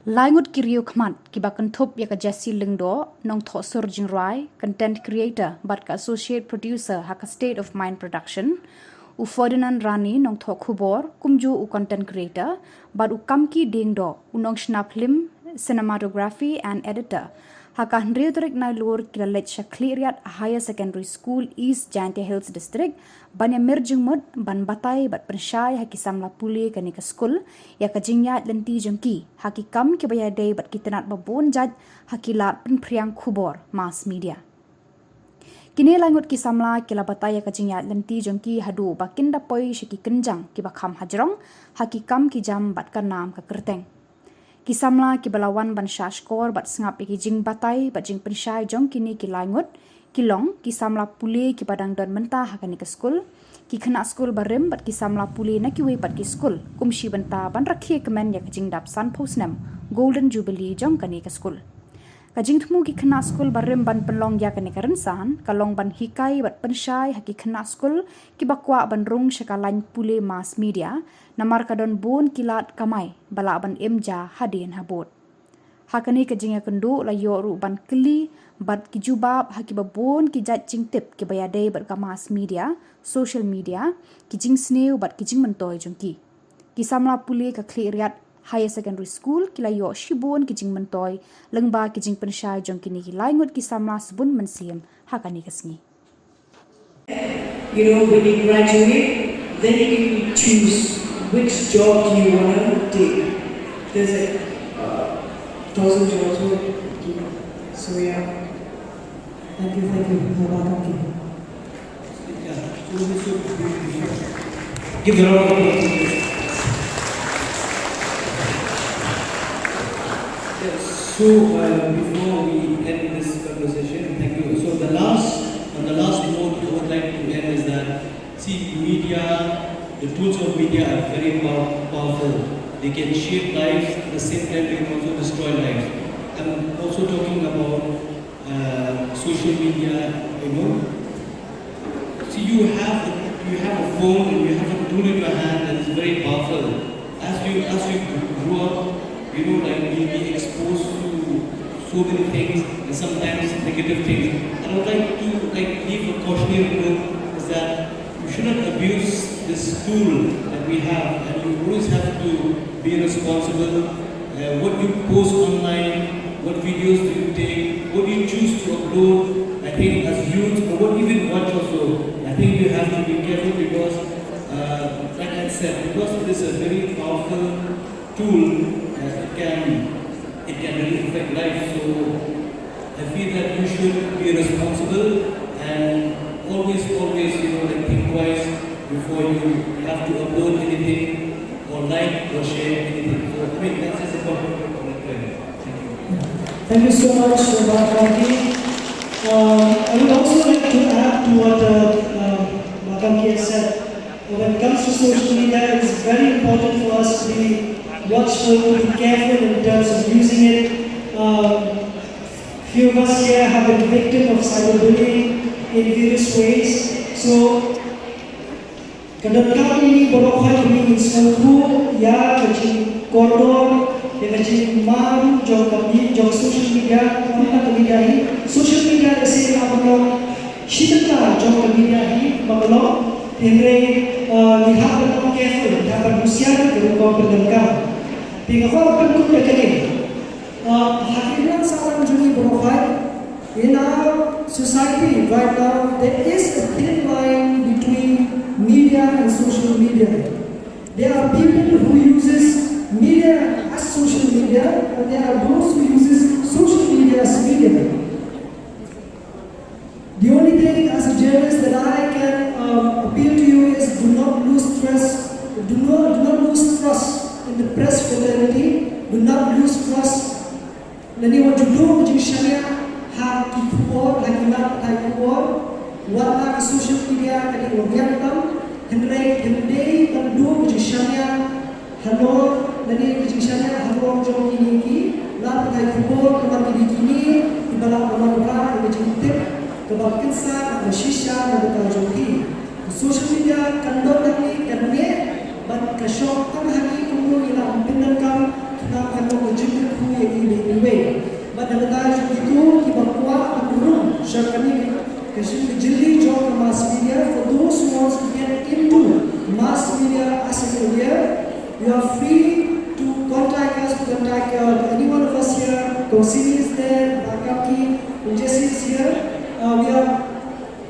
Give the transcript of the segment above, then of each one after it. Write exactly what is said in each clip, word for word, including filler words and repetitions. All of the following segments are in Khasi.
Laingut ki riew khmat kiba kynthup ïa ka Jessie Lyngdoh, nongthoh sur jingrwai, content creator bad ka associate producer ha ka State of Mind Production, u Ferdinand Rani, nongthoh khubor, kumjuh u content creator, bad u Kamki Diengdoh, u nongshna phlim, cinematography and editor, ha ka hynriew tarik Nailur ki la leit sha Khliehriat Higher Secondary School, East Jaintia Hills District, ban ïa mir jingmut, ban batai bad pynshai ha ki samla pule kane ka skul ïa ka jingïaid lynti jong ki ha ki kam kiba ïadei bad ki tnat babun jait ha ki lad pynphriang khubor, mass media. Kine laingut ki samla ki la batai ïa ka jingïaid lynti jong ki haduh ba kin da poi sha ki kynjang kiba kham hajrong ha ki kam ki jam bad ka nam ka kyrteng. Ki samla kiba la wan ban shahshkor bad sngap ïa ki jingbatai bad jingpynshai jong kine ki laingut ki long ki samla pule kiba dang don mynta ha kane ka skul, ki khynnah skul barim bad ki samla pule na kiwei pat ki skul, kum shi bynta ban rakhe kmen ïa ka jingdap sanphew snem Golden Jubilee jong kane ka skul. Ka jingthmu ki khynnah skul barim ban pynlong ïa kane ka rynsan ka long ban hikai bad pynshai ha ki khynnah skul kiba kwah ban rung sha ka lain pule mass media, namar ka don bun ki lad kamai ba lah ban im ja hadien habud. Ha kane ka jingïakynduh la ïoh ruh ban kylli bad ki jubab ha kiba bun ki jait jingtip kiba ïadei bad ka mass media, social media, ki jingsniew bad ki jingmyntoi jong ki. Ki samla pule ka Khliehriat Higher Secondary School ki la ïoh shibun ki jingmyntoi lyngba ki jingpynshai jong kine ki laingut ki samla sbun mynsiem ha kane ka sngi. You know, when you graduate, then you can choose which job do you want to take. There's a uh, thousand jobs. So yeah, thank you, thank you. You're welcome. Yeah. So this is, give a round of applause. Yes. So uh, before we end this conversation, thank you. So the last, on the last note, I would like to end is that, see, media, the tools of media are very pow- powerful. They can shape lives. At the same time, they can also destroy lives. I'm also talking about uh, social media, you know. See, you have a, you have a phone and you have a tool in your hand that is very powerful. As you as you grow up, you know, like, you'll be exposed to so many things and sometimes negative things. And I would like to, like, leave a cautionary note is that you shouldn't abuse this tool that we have, and you always have to be responsible. Uh, what you post online, what videos do you take, what you choose to upload, I think as youth, or what you even watch also, I think you have to be careful because, uh, like I said, because it is a very powerful tool, uh, it can, it can really affect life. So I feel that you should be responsible and always, always, you know, like, think twice before you have to upload anything or like or share anything. So, I mean, that's just a couple of comments. Thank you. Thank you so much, Bah Kamki. Um, I would also like to add to what uh, uh, Bah Kamki has said. When it comes to social media, it is very important for us to be watchful, to be careful in terms of using it. Um, few of us here have been victim of cyberbullying in various ways. So, ka donkam ïa ngi baroh kawei ba ngin sngewthuh ïa ka jingkordor, ïa ka jingmam jong ka mi-, jong social media, ym tang ka media hi. Social media lehse ka long shi bynta jong ka media hi, ba ka long, hynrei, uh, ngi hap ban long careful, ngi hap ban husiar ïa ka rukom pyndonkam. Te nga kwah ban pynkut ïa kane. Uh, ha ki imlang sahlang jong ngi baroh kawei, in our society right now, there is a thin line between media and social media. There are people who uses media as social media, and there are those who uses social media as media. The only thing as a journalist that I can uh, appeal to you is do not lose trust, do not, do not lose trust in the press fraternity, do not lose trust. Lane wat ju duh ka jingshaniah ha ki khubor, ha ki lad pathai khubor, wat la ka social media ka dei kaba biang tam, hynrei hynrei ban duh ka jingshaniah halor, lane ka jingshaniah halor jong kine ki lad pathai khubor, namar ki dei kine kiba lah ban wanrah ïa ka jingtip kaba kynsah, kaba shisha na ka bynta jong ki. Ka social media kan don hangne, kan neh, bad ka shong tang ha ngi kumno ngi lah ban pyndonkam, khnang kan long ka jingkyrkhu Simi is there, Bakaki, and Jesse is here. Uh, we are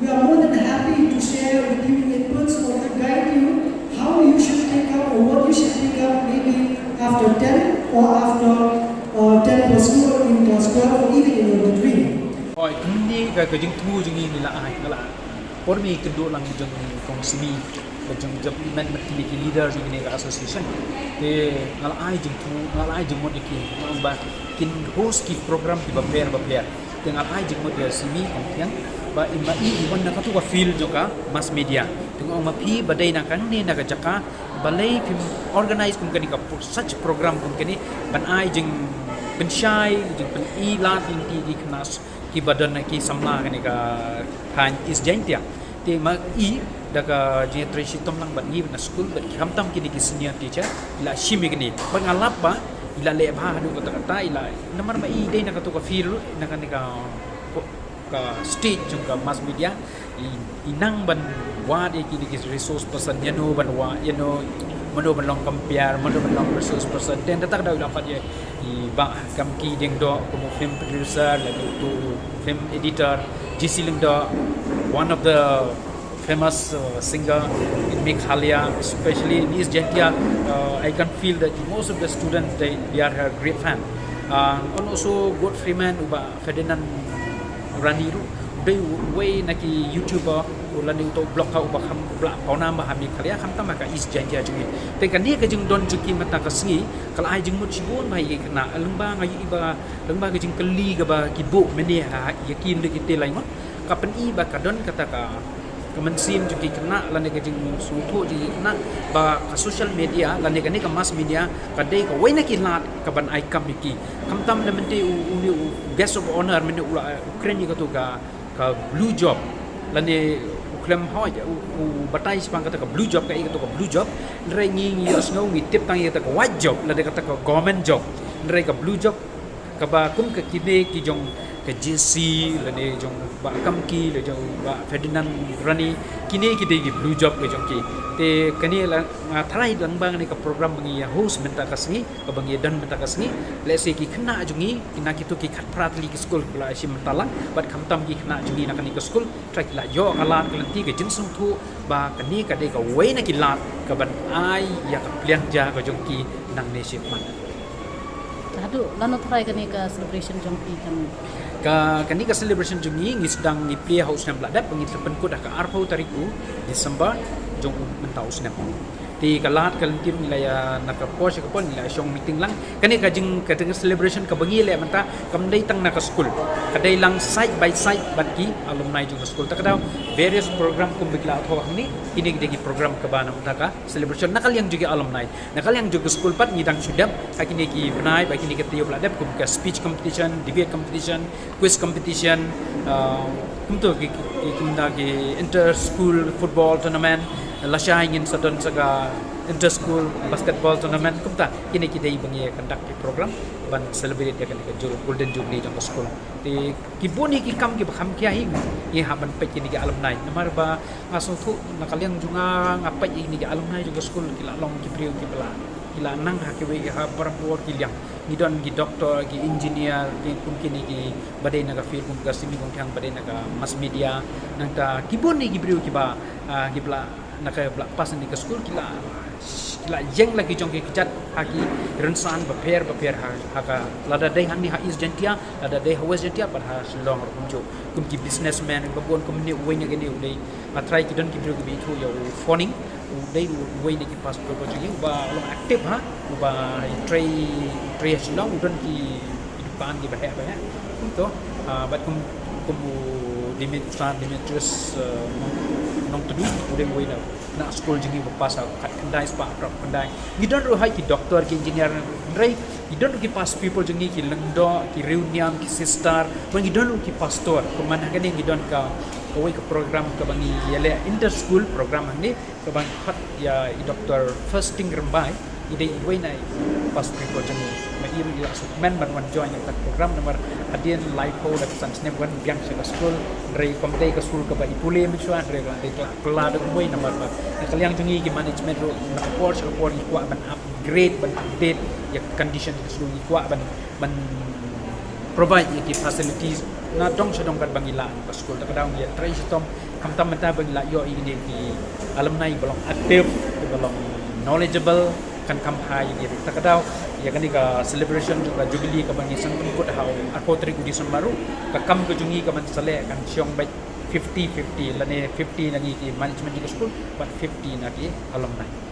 we are more than happy to share with you inputs or to guide you how you should take up or what you should take up maybe after ten or after uh, ten plus two or in class twelve or even in your degree. Oi, kumne ka ka jingthmu jong ngi ngi la ai, ngi la ai. Por mi kynduh lang jong kong Simi, ka jong jop men mat kine ki leader jong kine ka association. Te ngi la ai jingthmu, ngi la ai jingmut ïa ki, ngi ong ba kin host ki program kiba pher ba pher. Te ngi la ai jingmut ïa Simi Kongthiang ba i ma i i wan na katu ka field jong ka mass media. Te ngi ong ma phi ba dei na kane na ka jaka balei phim organize kum kane ka pro-, such program kum kane ban ai jingpynshai, jingpyni lad ïa ki, ki khynnah kiba don ki samla kane ka thaiñ East Jaintia. Te ma i da ka jingïatrei shitom lang bad ngi na skul bad khamtam kine ki senior teacher i la shim ïa kine. Bad nga lap ba i la leh bha haduh katta katta i la, namar ba i dei na katu ka field, na kane ka, ka stage jong ka mass media. I, i nang ban wad ïa kine ki resource person, ïano ban wad, ïano mano ban long compere, mano ban long resource person. Te da tak da u la pat ïa i Bah Kamki Diengdoh kum u film producer, lane uto u film editor, Jesse Lyngdoh, one of the famous uh, singer in Meghalaya, especially in East Jaintia. Uh, I can feel that most of the students, they, they are her great fan. Uh, and also Godfrey Man, u Bah Ferdinand Urani ruh, u dei uwei na ki YouTuber, u lane uto u blogger uba kham, u ba la pawnam bha ha Meghalaya, khamtam ha ka East Jaintia jong ngi. Te kane ka jingdon jong ki mynta ka sngi ka la ai jingmut shibun bha ïa ki khynnah. Lyngba nga ïohi ba, lyngba ka jingkylli kaba ki buh mynne ha, ha ïa ki nda ki te lai ngut, ka pyni ba ka don kata ka, ka mynsiem jong ki khynnah lane ka jingsngewthuh jong ki khynnah ba ka social media lane kane ka mass media ka dei kawei na ki lad kaban ai kam ïa ki. Khamtam lada mynta u, u, u guest of honor mynne u la, u kren ïa katu ka, ka blue job lane u khlem hoi u, u batai shaphang kata ka blue job, kaei katu ka blue job. Hynrei ngi, ngi ïohsngew, ngi tip tang ïa kata ka white job lane kata ka government job. Hynrei ka blue job kaba kum ka kine ki jong ka Jesse lane jong Bah Kamki lane jong Bah Ferdinand Urani, kine ki dei ki blue job ka jong ki. Te kane la nga tharai lyngba kane ka program ba ngi ïa host mynta ka sngi, kaba ngi ïa don mynta ka sngi, lehse ki khynnah jong ngi na kito ki khatphra tylli ki skul ba la shim bynta lang, bad khamtam ki khynnah jong ngi na kane ka skul, trai ki la ïoh ka lad ka lynti ka jingsngewthuh ba kane ka dei kawei na ki lad kaban ai ïa ka pliang ja ka jong ki nangne shakhmat. Haduh lano tharai kane ka celebration jong phi kan? Ka, kane ka celebration jong ngi ngi sdang ngi plie ha u snem ba la dep, ngi sa pynkut ha ka arphew tarik u December jong mynta u snem. Te ka lad ka lynti ngi la ïa, na ka por sha ka por ngi la shong meeting lang. Kane ka jing, ka jing celebration kaba ngi leh mynta kam dei tang na ka skul, ka dei lang side by side bad ki alumni jong ka skul. Ta ka dei various program kum ba ki la thoh hangne, kine ki dei ki program kaba na mynta ka celebration na ka liang jong ki alumni. Na ka liang jong ka skul pat ngi dang shu dep ha kine ki bnai ba kine ki taïew ba la dep kum ka speech competition, debate competition, quiz competition, uh, kumto ki, ki, ki, kumta ki inter school football tournament, lashai ngin sa don sa ka inter school basketball tournament, kumta kine ki dei ba ngi conduct ki program ban celebrate ïa kane ka ju-, golden jubilee jong ka skul. Te ki bun hi ki kam kiba kham khia hi ngi hap ban peit kine ki alumni. Namar ba nga sngewthuh na ka liang jong nga, nga peit ïa kine ki alumni jong ka skul ki la long ki briew kiba la, ki la nang ha kiwei ha barabor ki liang. Ngi don ki doctor, ki engineer, ki kum kine kiba dei na ka field kum ka Simi Kongthiang ba dei na ka mass media. Nangta ki bun hi ki briew kiba, ah, kiba la na ka ba la pass na ka skul ki la, ki la ïeng la ki jong ki kjat ha ki rynsan bapher bapher ha, ha ka lada dei hangne ha East Jaintia, lada dei ha West Jaintia bad ha Shillong ruh kumjuh. Kum ki businessman ba bun kum ne uwei na kine u dei, nga tharai ki don ki briew kiba ithuh ïa u Phoning, u dei uwei na ki past people jong ngi uba long active ha, uba trei, trei ha Shillong, u don ki ki dukan kiba heh ba heh. Kumto, ah, bad kum, kum u Dimit-, Sir Demetrius, eh, Nong-, Nongtdu, u dei uwei na, na skul jong ngi ba pass ha khatkhyndai spah phra khyndai. Ngi don ruh hi ki doctor, ki engineer, hynrei ngi don ruh ki past people jong ngi, ki lyngdoh, ki riewniam, ki sister, bad ngi don ruh ki pastor. Kumne ha kane ngi don ka, kawei ka program kaba ngi ïaleh inter school program hangne. Kaba ngi khot ïa i Doctor Firsting Rymbai, i dei iwei na i past people jong ngi. Ma i ruh i la sngewkmen ban wan join ïa kata ka program namar hadien laiphew la ka san snem wan biang sha ka skul, hynrei kam dei ka skul kaba i pule mynshuwa, hynrei ka la dei ka la kylla da kumwei namar ba na ka liang jong ngi ki management ruh na ka por sha ka por ngi kwah ban upgrade, ban update ïa ka condition ka skul, ngi kwah ban, ban provide ïa ki facilities na dong sha dong kat ba ngi lah na ka skul. Ta ka daw ngi ïa trei shitom, khamtam mynta ba ngi lah ïoh ïa kine ki alumni ba long active, ba long knowledgeable, kan kham bha ïa ki. Ta ka daw ïa kane ka celebration jong ka jubilee kaba ngi sdang pynkut ha u arphew tarik u December ruh, ka kam ka jong ngi ka ban sa leh kan shong beit fifty fifty, lane fifty na ngi ki management jong ka skul bad fifty na ki alumni.